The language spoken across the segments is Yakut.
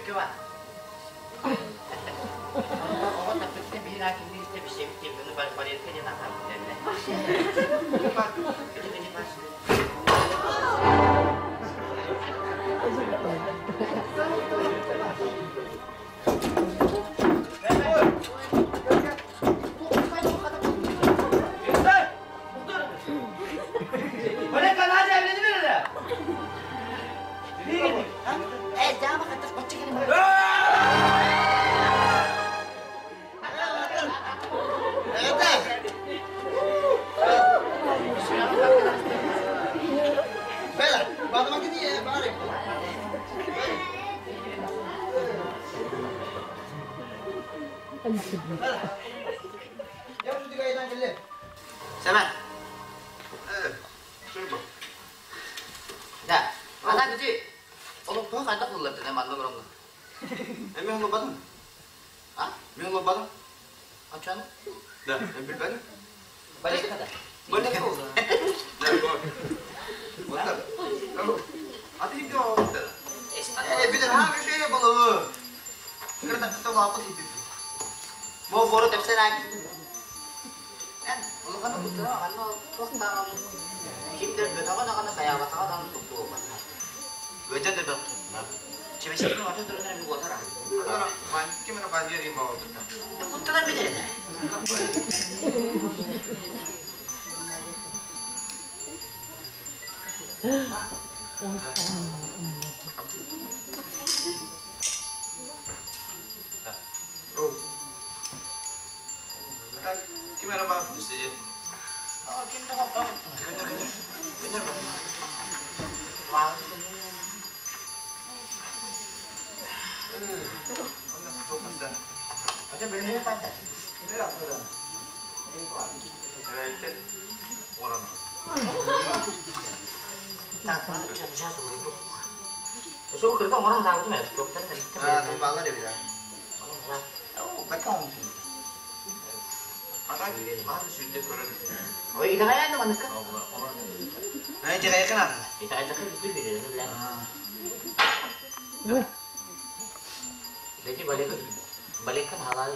Бүккэ ба. Оҕо таппытта биир аа кинини истэ бишебит диэн Валерка диэн аатаабыт эллэ. Сэмэн. Да, ана бити олохтоох хайдах буллар манна олороҥҥун? Эми олорбатым. А? Мен олорбатым. Ачаны? Да, мен билбэтим. Балетка да. Балетка oldu. Да, Аты кимде оҕолор? Э, bir ha bir şey yapalım. Kırda лапы тип. Бу бору тэпсэн аак. Эн улаханы куттара анна туохтааҕын кимдер бөтөҕө даҕаны хайаабатаҕа даҕаны туттуолбата. Өтө да бөх. Чебесекин атын турунар эми буотара. Ким ана бандия дим баҕа. Куттара билэр. Ким ана баҕа түссе. Ким да хоптон. Көнөр көнөр. Көнөр. Ата бөлмө панта. Сол кырга оҥорон таабытым ээ, туохтан Ой, итэҕэйэн да маныкка. Итэҕэйдэххэ бүтүн билэрин билэн. Бэти балекка балекка таһалаан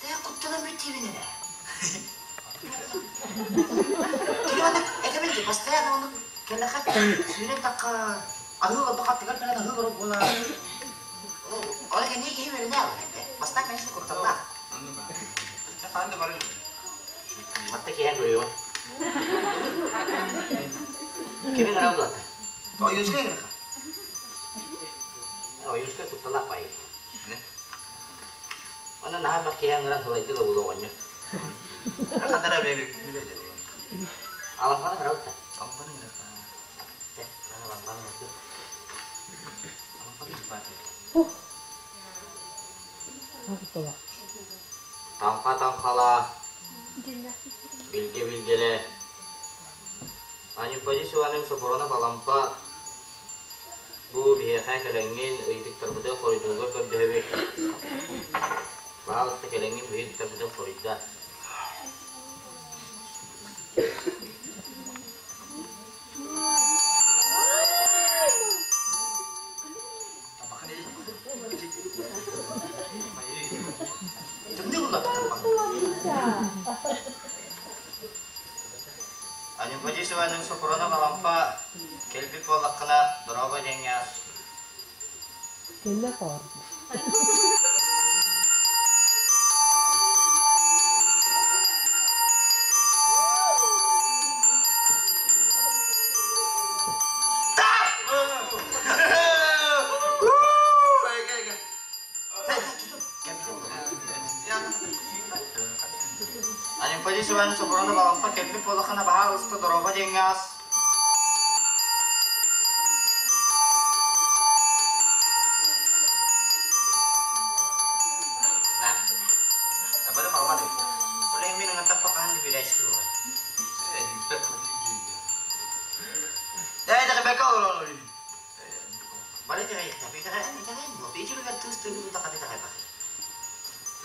Тээ куттанан бүттүүбүн эрэ. Кини маннык этэбин дии, постоянно оннук кэлэхэ сүүрэн тахха аһыы олорбо хаттыгар кэлэн аһыы олорор буолар. Ол кэнники киһи үөрэнэ этэ. Бастаан, конечно, кутталлаах. Матта киһи көрүөҕүн. Кими гына булата? Ойуускай кутталаах баайы. Онон наһаа бак киһи ыҥыран сылайдыы да буолуо оҕонньор. Алаҥханы көрөбүт да? Таҥха таҥхалаа, билгэ билгэлээ. Анемподист Иванович Сопронов Алампа бу биһиэхэ кэлэҥҥин ыйытыктарбытын хоруйдуургар көрдөһөбүт. Баһаалыста кэлэҥҥин биһи ыйытыктарбытын хоруйдаа. Анемподист Иванович Сопронов Алампа кэлбит буоллаххына дорообо диэҥҥэ ас. Кэллэ хоордо. Анемподист Иванович Сопронов Алампа кэлбит буоллаххына баһаалыста дорообо диэҥҥэ ас.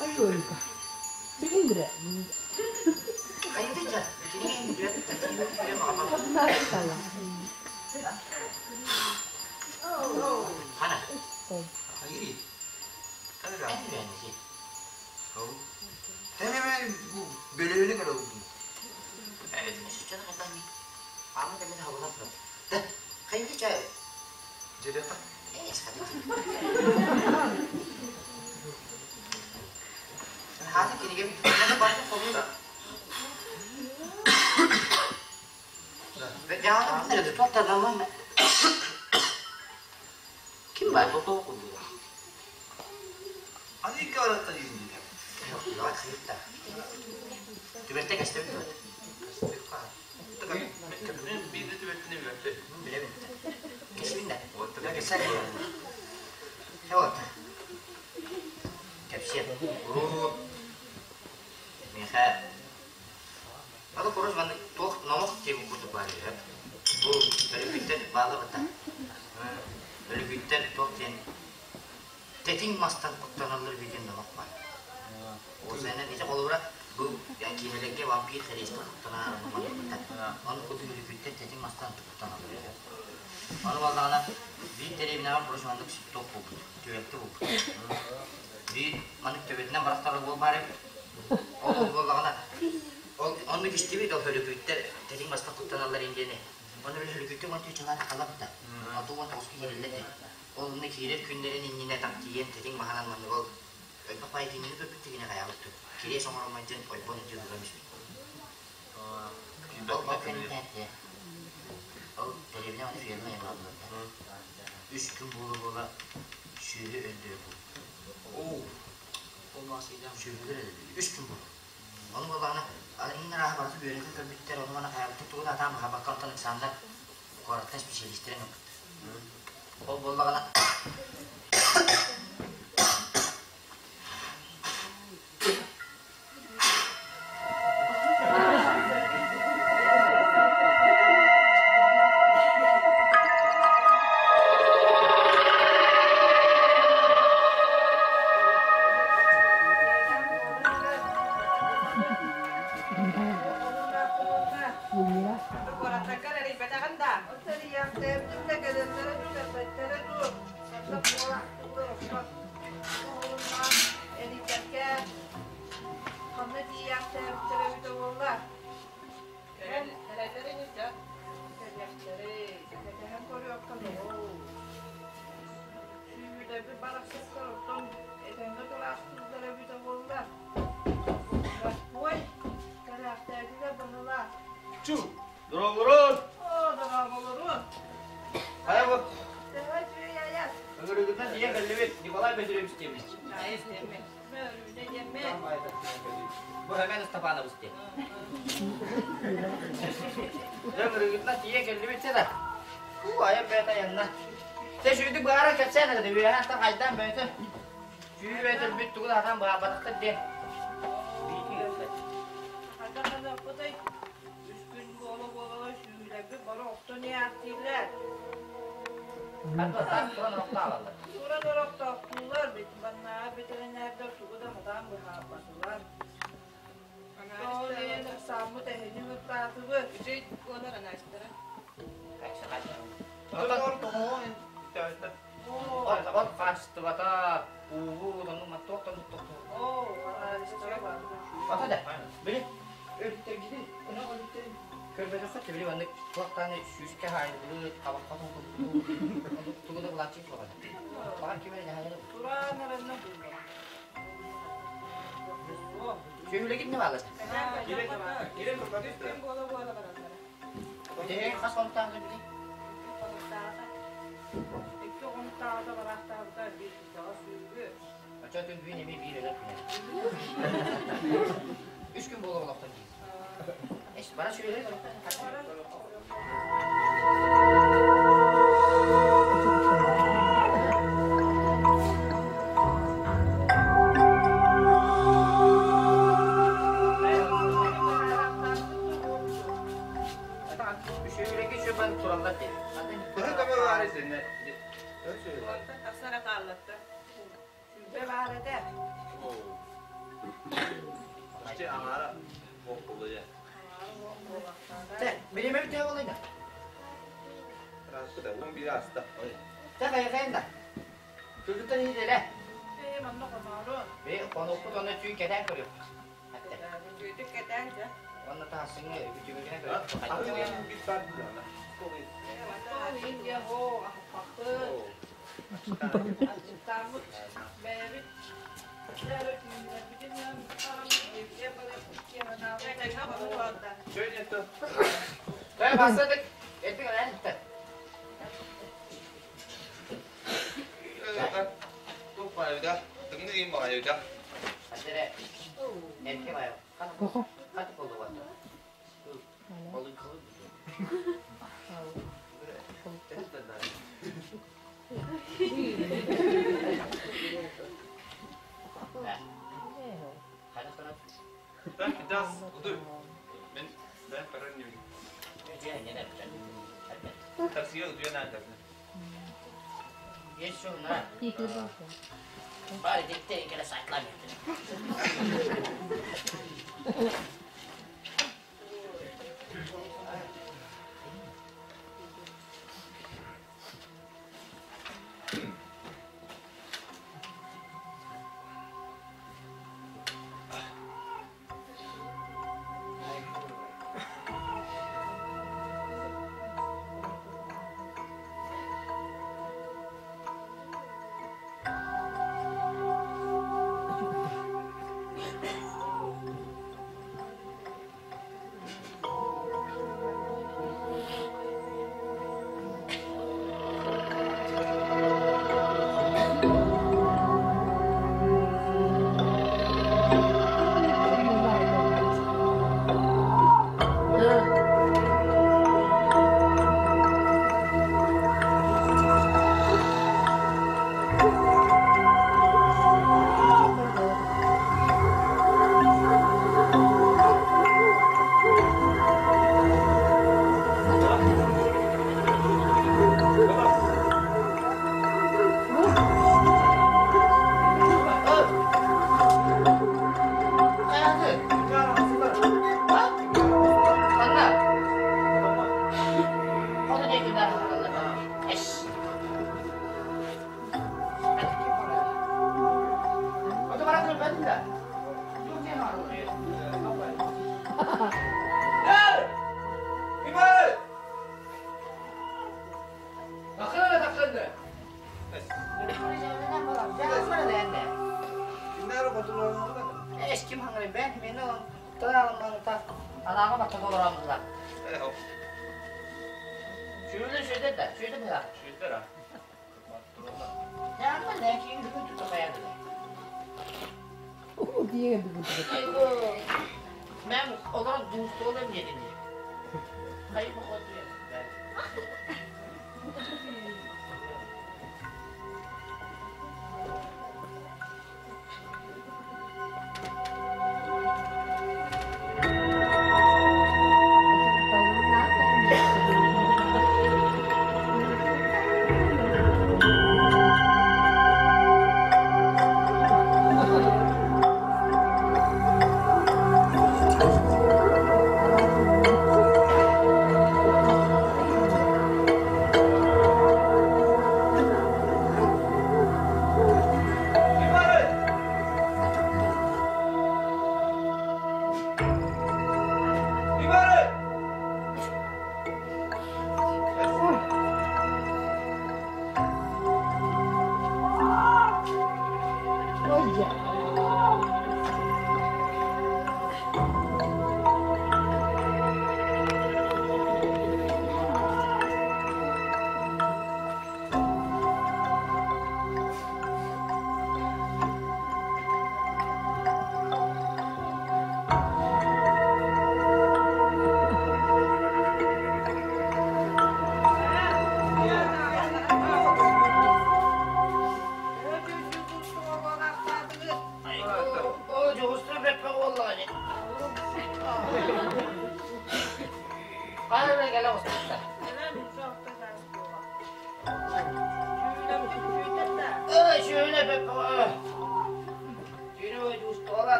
Ayuka. Bilindire. Ким бар? Түбэлтэ көстөбүт дуо? Билэбин. Кэсибин да. Вот. Кэпсиэм. Урут миэхэ аны курус маннык туох номох диэбит курдук баар үһү. Бу өлүкүттэн баалабыта. Өлүкүттэн туох диэн тэтиҥ мастан куттаналлар диэн номох баар. Уосайынан ити холобура бу киинэлэргэ вампир хириэстэн куттанар маннык Ону курдук өлүкүттэн тэтиҥ мастан куттаналлар үһү. Ону буоллаҕына биир дэриэбинэҕэ курус маннык туох буолбут, түбэлтэ буолбут. Биир маннык төбөтүнэн барахтар уол баар эбит. Ол ол буоллаҕына ол оннук истибит ол өлүкүттэр тэтиҥ мастан куттаналлар диэни. Ону били өлүкүттэр уон чыычалаан халабыта. 69 киирэллэр дии. Ол онно киирэр күннэрин иннинэ там тиийэн тэтиҥ маһынан маннык ол элбэх баай кинини көрбүт тигинэ хайаабыт кириэс оҥороммун диэн ойбон илдьэ туран испит. Ол ол кэнниттэн ол дэриэбинэ аны ферма аймаабылар. Үс күн буола-буола сүөһү өллөрө буолбут. Сүөһүлэр өлөллөр. Үс күн буолла. Ону буоллаҕына, иһин арааһа барыта үөрэтэн көрбүттэр, ону маны хайабыттар тугу да атаан баһаабакка онтон ыксааннар куораттан специалистэрин ылбыттар. Ол буоллаҕына Куораттаргар эрийбэтэҕин да? Тэрийэхтээбитим да кэлэллэрэ дуу, кэлбэттэрэ дуу, онно буолаахтыылар охсор. Оҕолорунан эрийбэккэ, ханна тиийээхтээбиттэрэ эбитэ буолла? Кэлэллэр ини дьэ. Кэлиэхтэрэй, кэтэһэн көрүөххэ ноо. Сүүрдэбит барахсаттар оттон этэҥҥэ тураахтыыллара эбитэ буолла. Ой, кэлээхтээтилэр быһыылаах. Чу, дорооболорун! Оо, дорооболорун! Хайа бу? Төһө үчүгэй айас? Ыҥырыгытынан тиийэн кэллибит. Николай Петрович диэммит. Мөрүнэ диэммит. Бу Һэмэн Ыстапаанабыс диэн. Ыҥырыгытынан тиийэн кэллибит сэ да. Уу, айан бэйэтэ айанна. Сэ сүүрдүк быһааран кэпсээн эрэ, үөһэ хайдаан бэйэтэ. Сүүрүү бэйэтэ өлбүт тугу да сатаан быһаарбатахтар диэн. Хайдах гыныахпытый? Үс күн буола-буола сүүлэрбит бары охтон иһээхтииллэр. Хатта туран орохтооллор. Туран орохтоохтууллар, маннааҕы бэтэринээрдэр тугу да сатаан быһаарбатылар. Ол иһин ыксааммыт эһини ыттаатыбыт. Үчүгэй буолар анаастара. От хаачыстыбата, уулуу, оннук туох да туох. Оо, анаалистара бар. Ата да, били өлүттэргини, ынах өлүттэрин көрбөтөххө били маннык туохтааны сүүскэ хаайыллыбыт, хабахха тутуллубут, тугу да булааччы суоҕа. Баҕар ким эрэ дьаһайара. Тураан эрэннэ булла. Сүөһүлэгит не баалар? Күн буола-буола бараллара. Тэһэ хас хонуктаах били? Икки хонуктааҕыта бараахтаабыта биир киһиэхэ сүүрбүт. Оччо түн бүгүн эмиэ биир өлөр күнэ. Үс күн буола олохтон дии. Эс, бара сүөһүлэр Сүөһүлэргэ сүөбэн тураллар дии. Онтон тахсара хааллатта. Сүүрбэ баар этэ. Бириэмэ бүтэ буолайда. Ырааппыта, 11 ааста. Тэ хайа да. Кыргыттар иһитэлэ. Ээ, манна хонорун. Бе хонукпут онно түүн кэтээн көрүөхпүт. Бүтүк кэтээн дьэ. Онно таһассыҥҥа бүтүгүнэ көрүөхпүт. Аһыы bir saat burada. Ээ, манна индия хоо, ахпаппыт. Аччыктааммыт бэйэбит. Бе бассадык. Этик элэн. Хадere. Erke bayo. Kaç oldu bu? Balık kalın. Bari dikte kere saklamıyor.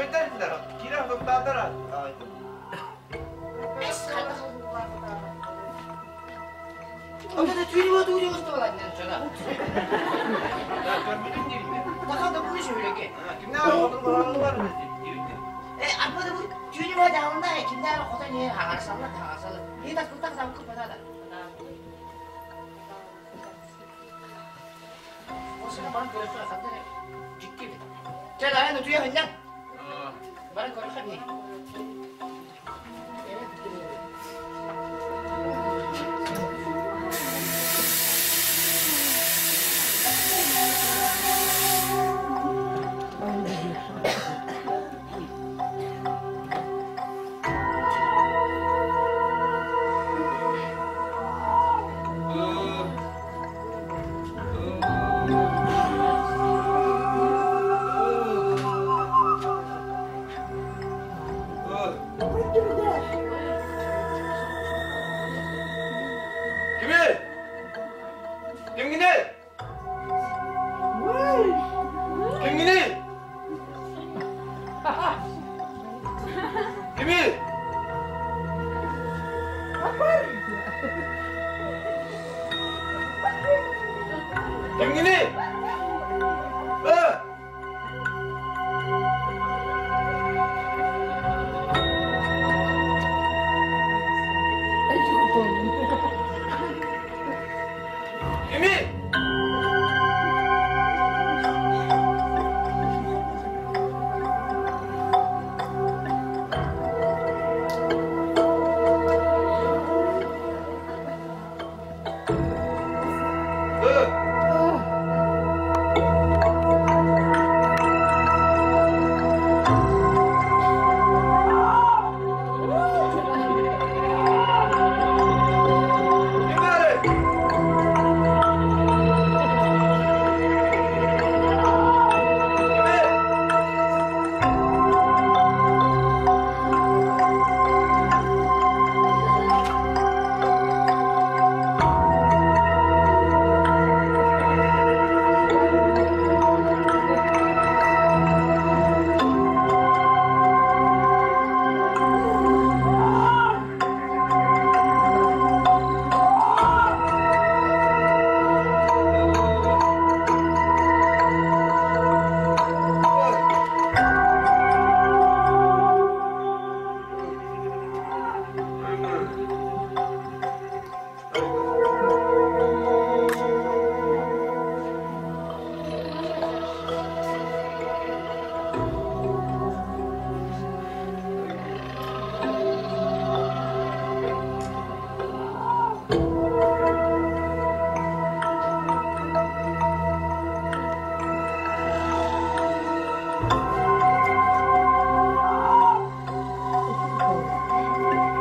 Үчүгэйдэр киирэн туттаатара. Оттон түүнү түүнү устубаланнан чона. Көрбүтүм диибин. Таха да бу шүрүкэ. Кимнээх хотун бараллар диибин. Э аппа да бу түүнү ба даалында кимнээх хотон не хагарсалла хагарсалла. Не так кутак там купата да. Осына баран көрөсө ханна жикки. Чэ да аны туя ханна. Баран көрө хаби. Кимий? Кимгиний? Кимгиний? Кимий? Кимгиний? Э! Кимий? Э! Ким баарый?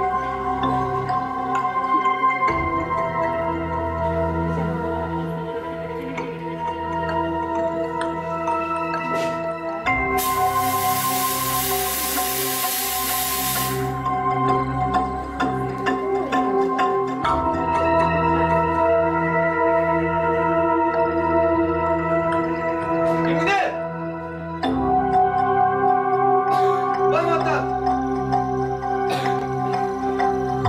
Кимий? Кимгиний? Бар мантан! Э!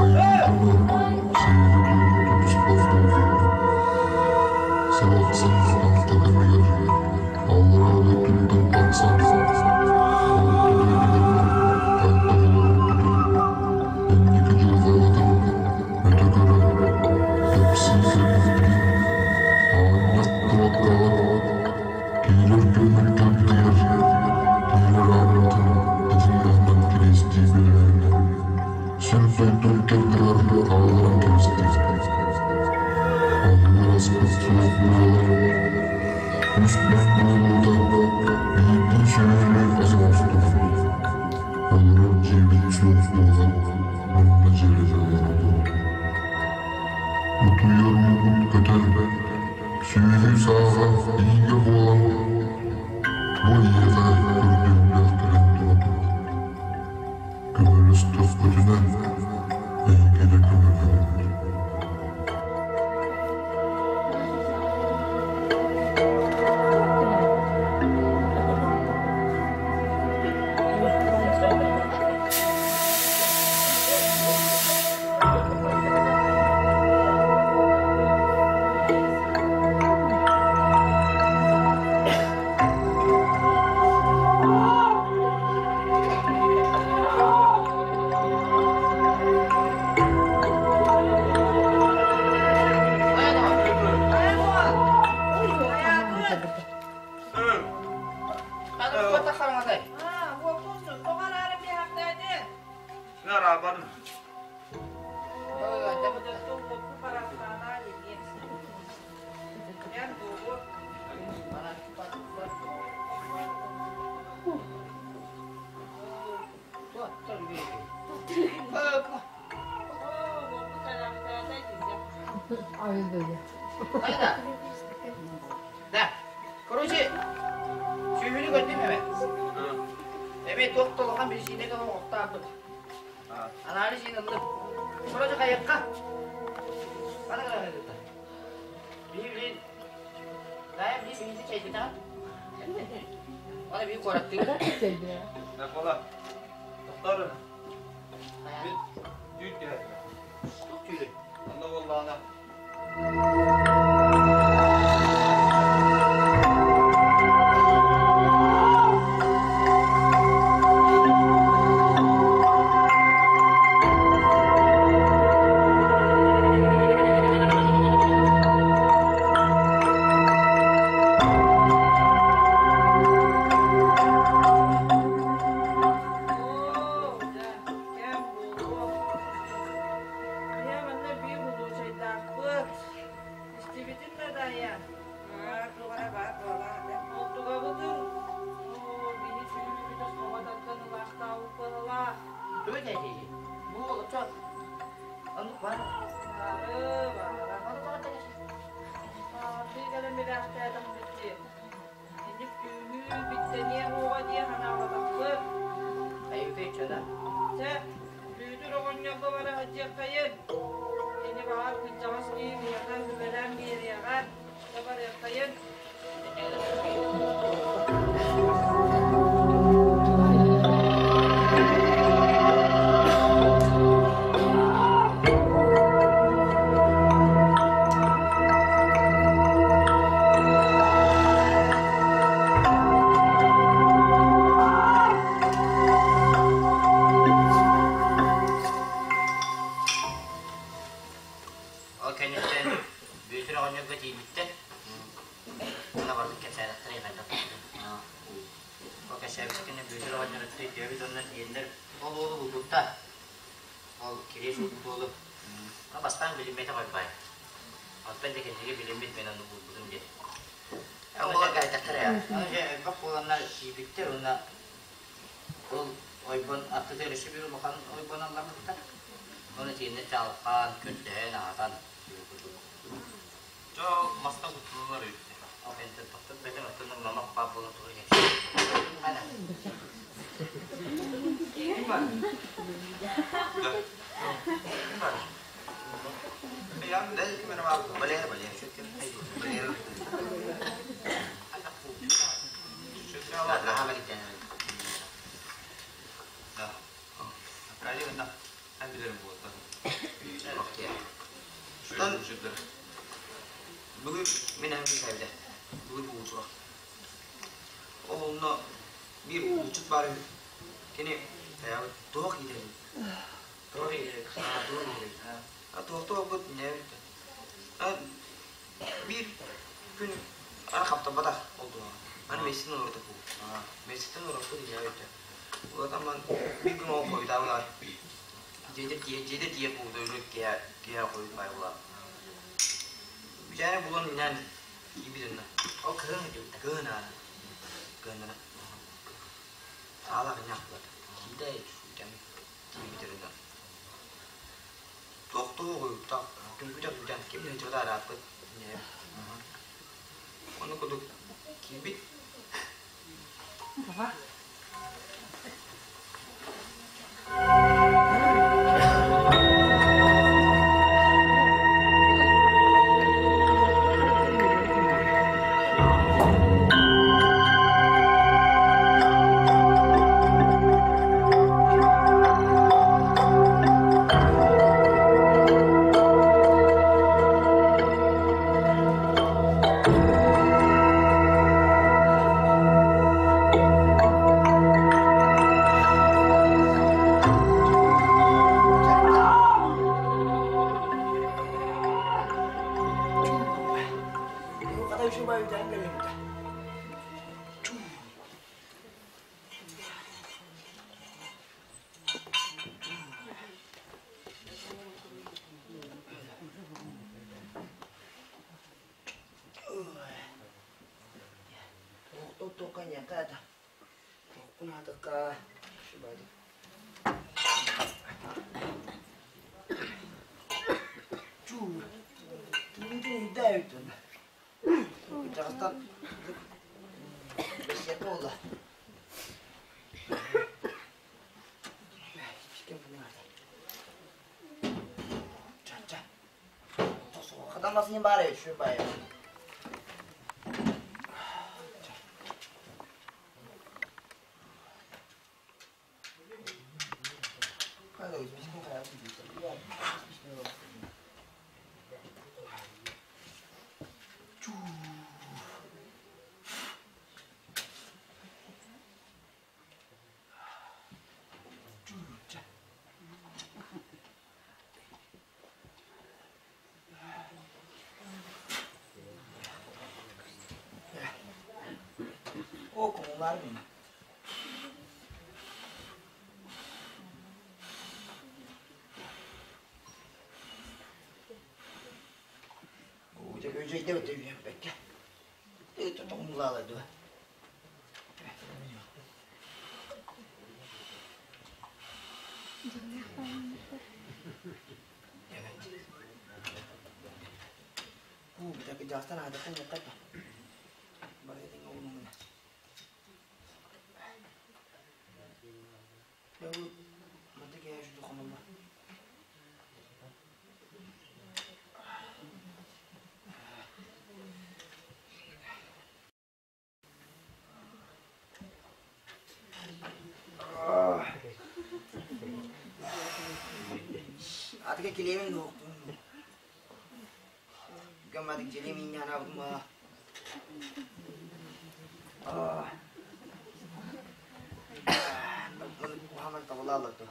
Айда. Да. Короче, сүөһүнү көрдүм эбэ. Эбэ туох да улахан бирисиинэ кэлэн оҕохтообут. Анализ ыллым. Короче, хайыкка. Хана гына Биир Дайым биир биһиги чэйбитэ. Оны биир куораттыыбыт. Накола. Тохтоор. Мин түүт түһэрдим. Туох түүлүй? Онно буоллаҕына Оо, дьэ, кэм буолуо. Ийэ манна биир улуучайдаахпыт. Истибитин да Дайа. Онтугабытын оо, биһи сүүрүүбүтэ соҕо тардан ылаахтаабыт быһылаах. Тугу этээтэй? Бу очо оннук баар. Баары, баара. Ону тоҕо этэлэр? Аҕардыы кэлэн билээхтээтэхпит дии. Инник түүнүү биттэниэ буоҕа дии санаабатахпыт. Айыыта иччэна. Чэ, Бүөтүр оҕонньорго бара сылдьыаххайын. Кини баҕар кырдьаҕас киһи миэхэ сүбэлээн биэриэҕэ. Чэ барыаххайын. Ол кэнниттэн Бүөтүр оҕонньорго тиийбиттэр. Уонна барытын кэпсээтэхтэрэ хайдах Ол кэпсээбит кэннэ Бүөтүр оҕонньоруттан өйдөөбүт уонна тиийэннэр ол уолу булбуттар. Ол кириэс уурбут уолу бастаан билиммэтэх ойбай. Оттон дьэ кэнниги билиммит мен ону булбутум диэн. Оҕолор кэлтэхтэрэ Дьэ элбэх буоланнар тиийбиттэр уонна ол ойбон аттыта өссө биир улахан ойбон алларбыттар. Ону итиэннэ чалхаан, көрдөһөн, аһатан Дьэ ол мастан куттаналар үһү. Ол кэнниттэн тохтот бэтим оттон мамах баар буолан тугу Ким бар? Да. Ким бар? Балера, балера. Балера. Бүгүн мин эһэм кэпсээбитэ. Бүгүн булчура. Ол онно биир булчут баар үһү. Кини туох иитэбин? Туох иитэбин? Туох иитэбин? Туохтуох ньээбит. Биир күн аны хаптарбатах ол туһаҕа. Аны месситин олордох бу. Месситин олорбут ньээбит. Улатамман биир күн ол хойутаабыт дьиэтэ тиийэ дьиэтэ тиийэ буолбута үрүт киһи киһи хойут баай буолаа. Бүтээри булан иннээн киирбит онно. Ол кыһын сылдьыбыта. Кыһын аана. Кыһыннара. Аалаах иннээх буолар. Киитэ сүүтэн тиийбит онно. Туох-туох уйуктаах түҥкүтэ бүтэн ким да сылдьыбата арааппыт. Ону курдук киирбит. Хата үчүгэй үтээн кэллибит. Онтон бэсиэккэ буолла. Хатамасын баар эбит, баайы. О, кумулар мин. Бэккэ. Тоҕумулаала дуо? Дьахтар аадатын yakka. Атыга килиэмин дуохтун. Гаммадык дьэлиэмин янаабытыма. Ухаман табылаалар дуо.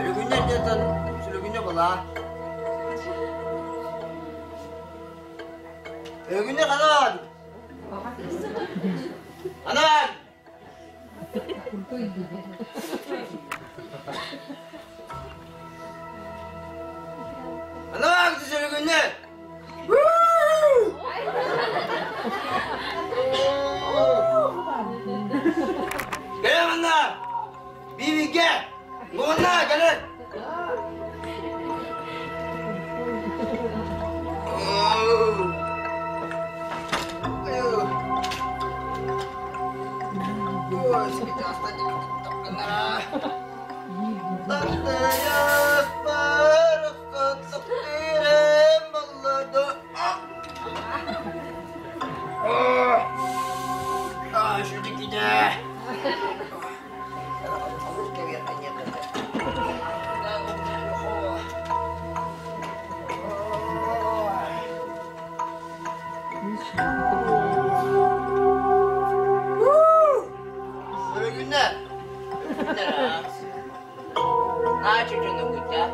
Өрүгүннэр диэтэн сүлүгүннэ була. Өрүгүннэ ханан! Ханан! Ханан сүлүгүннэ! Кэлэ манна! Биибигэ! Манна кэлэ! Günler. Günler.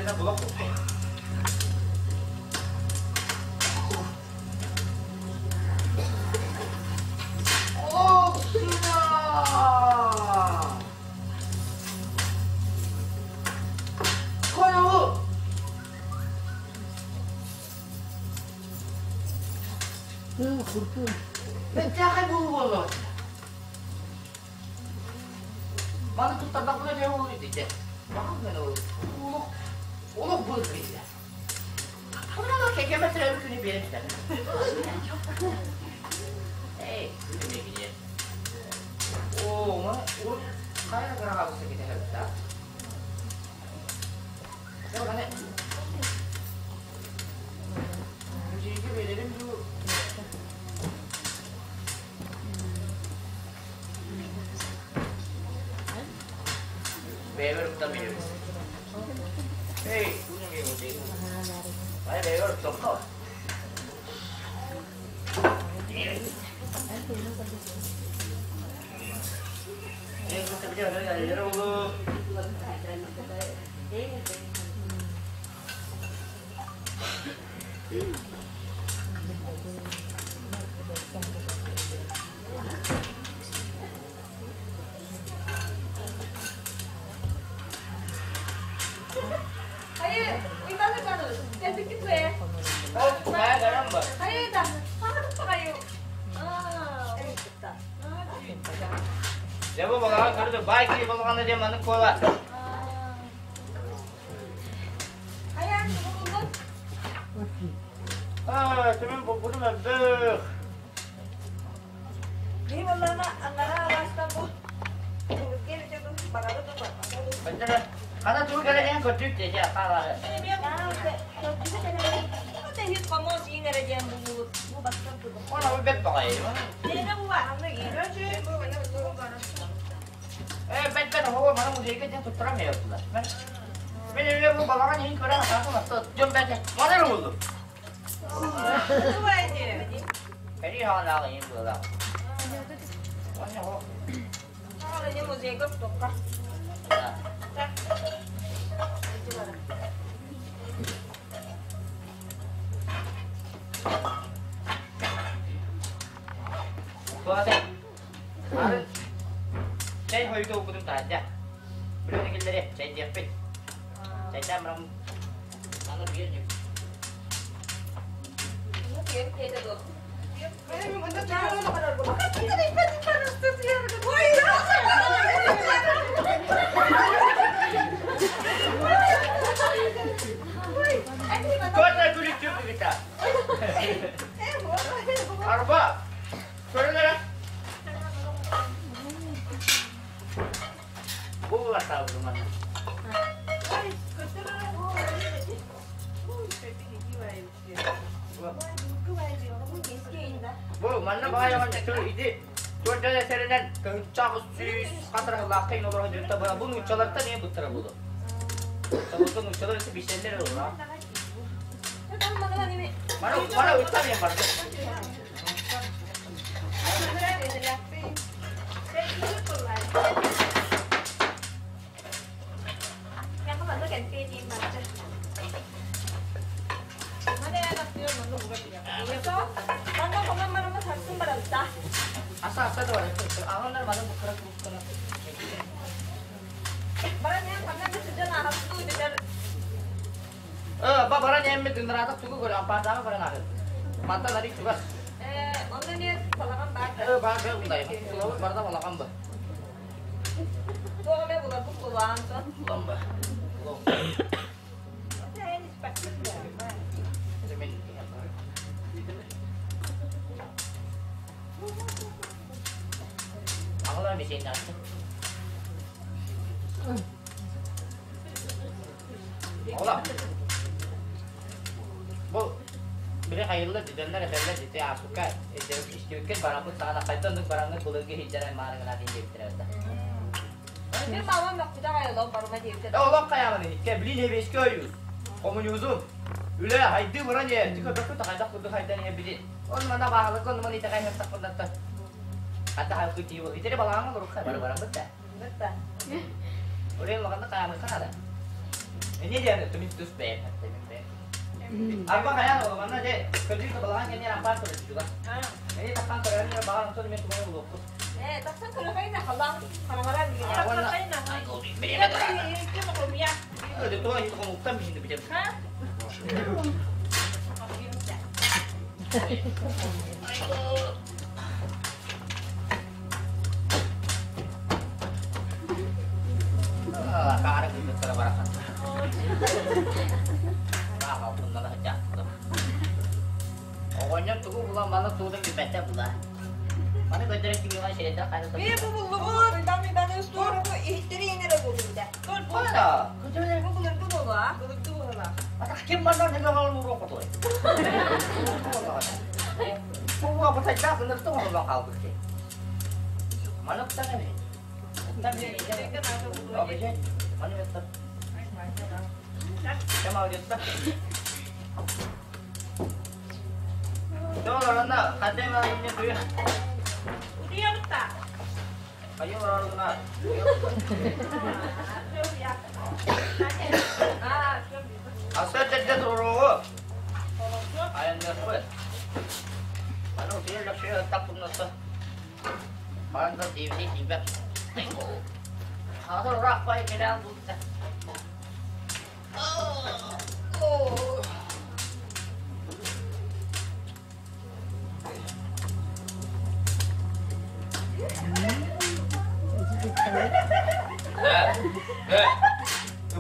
Итиннэ булах Бэртээхэй буолуу буолла. Маны туттардахпына дьэ ол ититэ. Олох олох былыр киһитэ. Онон кэкэмэ төрөөбүт күнү биэрэн Эй, күнү Оо, маны урут хайа граҕабыса кэтэһэбит да? Маны Музейга биэрэрим дуу? Бэйэбэр уктан биэрэбин. Эй, Ай, бэйэбэр уктан Хайы, Уйбаан Уйбаанович, кэлбиккит ээ? Хайы да, хаһан баҕайы? Дьэ бу балаҕан көрдө, баай киһи балаҕана диэн маннык буолар. Хайаан буллун? Аа, түмэн булбутум элбэх. Биһи буоллаҕына анараа алаастан бу баҕары Бачча хана тугу кэлэ иһэн көрдүүт дии хаалаары. Оны бу бэт баҕайы. Э, бэт бэт оҕо маны музейга диэн туттарам эйэллэр. Мен эле бу балаҕан иһин көрөн атаатын атта дьон бэт маны эрэ булдум. Кэрии хаалааҕы иһин быалаах. Оны хо. Ары чэй хойута уккутум таһырдьа. Билэн киллэри чэйдиэхпит. Чэйдээн баран аны биир нүк. Көтө күлүктүү кыгыта. Арба, көрүн эрэ. Бу булаттаабытым манна. Бу манна баайаҕын ити туордьан эсэринэн кыһынчаах сүүс хатырыһылаахха иҥ олорон дьүтта бу нууччалартан ийэ буттара буолу. Собутун нууччалар өссө бишэллэр олора. Мара мара уттан ийэ барды. Аса аса да бар. Ағандар маны буккара куруккана. Э, ба баран эмми дынраата тугу көрө ампаардааҕы баран аһыр. Мантан арый чугас. Э, баа бээ ундай. Сулабыт барда балаҕан ба. Улан ба. Аҕалар мисейнаатты. Ола. Бу били хайылла дьоннор этэллэр дите ааспыкка истибиккин бараммыт саҕана хайда оннук бараҥҥыт былыргы иһирдьэн маарыҥнаат диэбиттэрэ да. Олох хайаамын иһиккэ билин эбиэскэ ойуус коммунизм үлэ хайды баран иһэр ти көрбөккүн хайдах курдук хайдан иһэр билин он мана баахалыкка оннуман итэҕэй иһэр ханта хайкы тиий итери балаҕаҥҥа олорукка бары бараммыт да Урен улаханнык хаамыахха наада. Эмиэ диэн түмүк тус бэйэм эттэмин бэйэм. Арба хайаан ол манна дьэ көрдүүр балаҕан кэннигэр ампаар көрөр чугас. Эни тахсан көрөөрү баҕар онтон эмиэ тугу булуохпут. Ээ, тахсан көрөхөйүнэ халлаан хараҥаран Уонна бириэмэ турар. Оҕонньор тугу булан маны тугу билбэтэ була. Маны көрдөрөн кимиэхэ сирэйдэр хайа Бии бу буллубут. Тур иһиттери иҥэрэ буолбута. Тур була. Бу былыргы буолуо. Былыргы буолла. Атах ким манна нөҥө уруок хотуой. Бу бу сайда сынырты оҥорон хаалбыт. Маны уктан эми. Уктан эми. Маны уктан. Кем алгыста? Долорона хадема инне туя. Утуйабытта. Айыл орна. Аса дедде туруу. Айаннар. Аны утуйар лакшы таппыннаса. Баранда тивди тибек. Хазыр рахпай келен булды.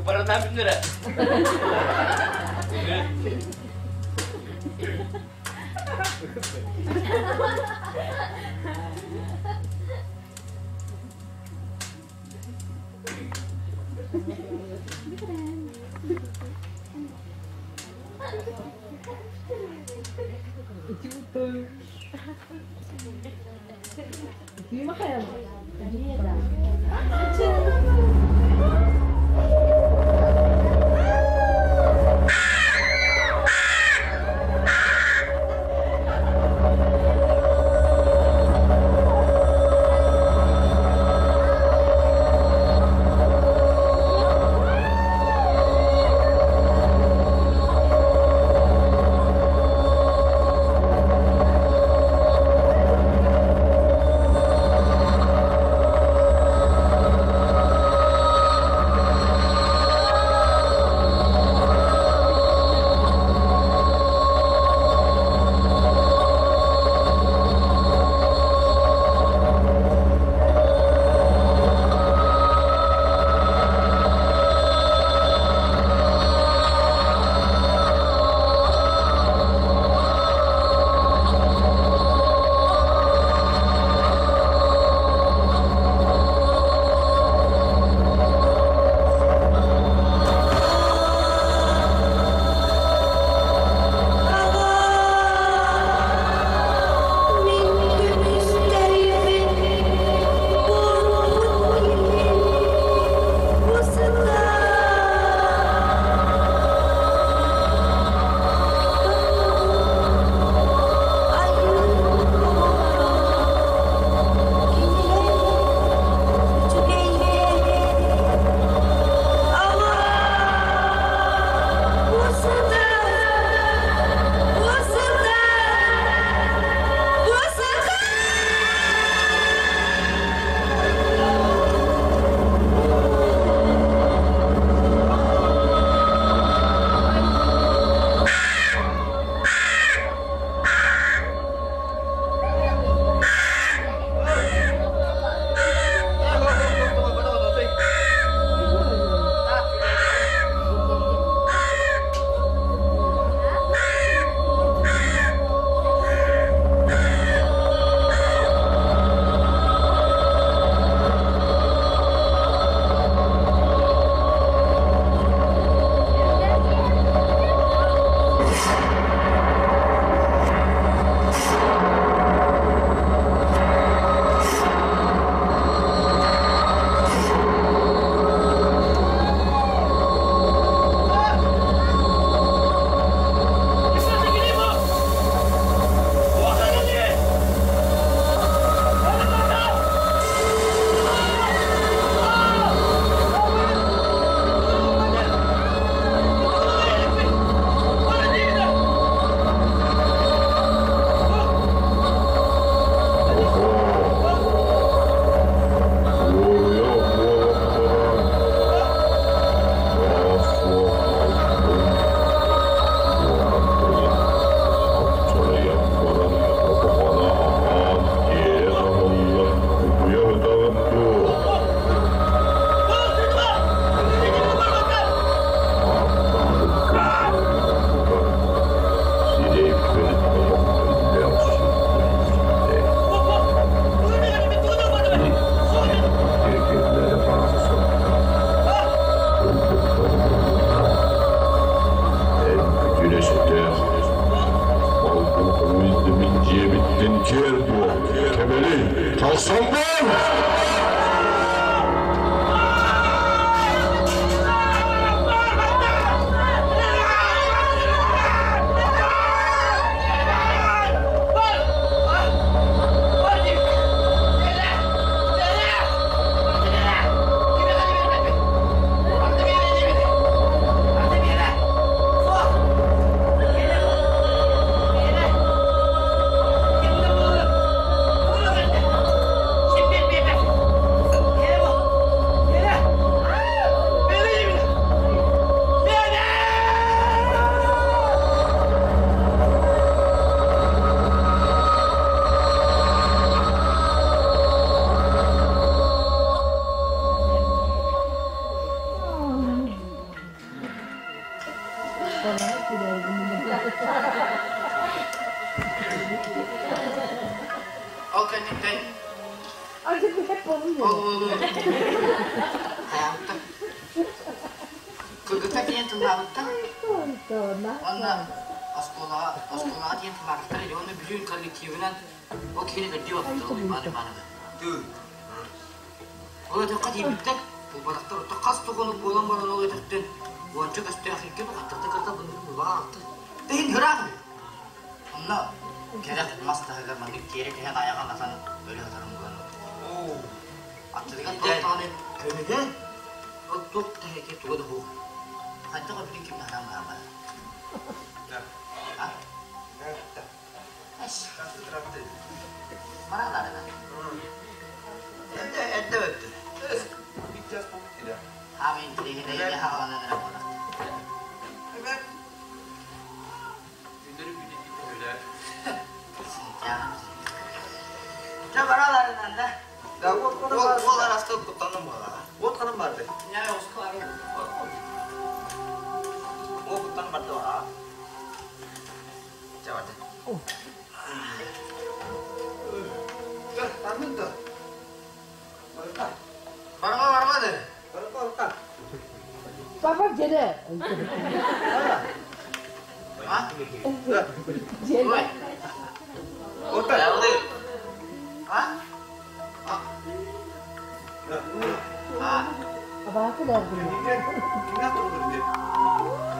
Парана бинere. Киэр буол, кэбэлий, тахсан бар! Ол кэнниттэн ол хайаабыттар кыргыттар тиийэн тыллаабыттар уонна оскуолаҕа оскуолаҕа тиийэн тыллаабыттар или уонна бүтүн коллективынан ол киһини көрдүү барбыттар ол Иван Ивановы. Ол өтөххө тиийбиттэр, булбатахтар. Оттон хас да хонук буолан баран ол өтөхтөн уонча көстөөх икки хаттахта кырта булбаҕа Иһин ыраах үһү. Онно кэрэх мас таһыгар маннык тиэрэ түһэн айаҕын атан өлө сытарын булан Аттытыгар туох даҕаны көмүһэ, ол туох да ити туга да суох. Хайдах өлбүтүн ким да хараан баҕарбат. А? Эрдэ өлдү. Дьэ бараларынан да. Уол араста куттанным буолаҕа. Уот ханан барды? Уол куттан барды аа. Чэ барды. Таннын да. Барма барма да. Папа дьэрэ. А? Дьэрэ. А? А? Абаакы дардым.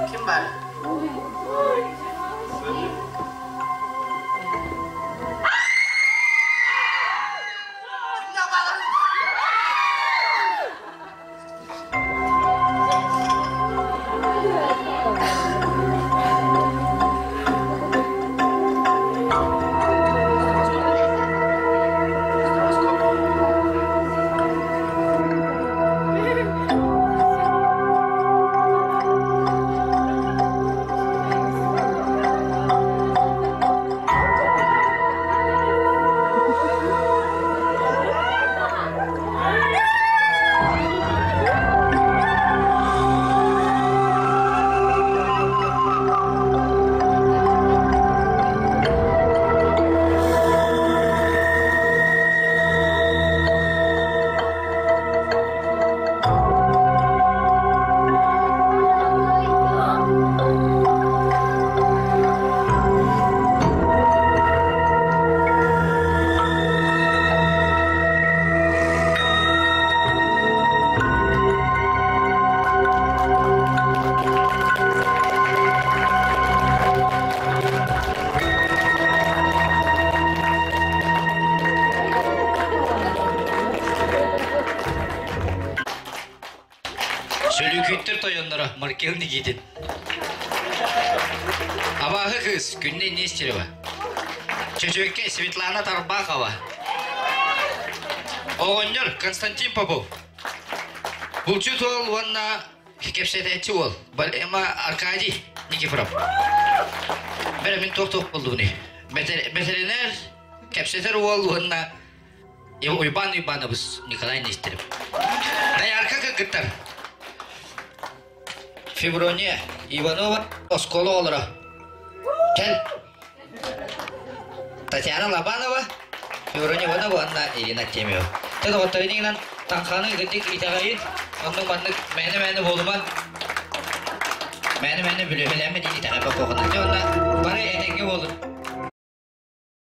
Ким бар? Кимнээх бааларын? Сөлүүкүттэр тойонноро Маркел Никитин. Абааһы кыыс Күннэй Нестерева. Чөчүөккэ Светлана Тарбахова. Оҕонньор Константин Попов. Булчут уол уонна кэпсэтээччи уол Балема Аркадий Никифоров. Бэрэ мин туох-туох буоллубуний? Бэтэринээр кэпсэтэр уол уонна Уйбаан Уйбаанабыс Николай Нестеров. Доярка кыргыттар. Феврония Иванова оскуола оҕолоро. Кэл. Татьяна Лобанова, Феврония Иванова уонна Ирина Артемьева. Тэ доҕотторунан таҥханы итинник итэҕэйин, оннук маннык мээнэ-мээнэ буолума. Мээнэ-мээнэ бүлүһэлээмэ диэн итэҕэйбэт буолҕана. Дьэ онно бары этэҥҥэ буолун.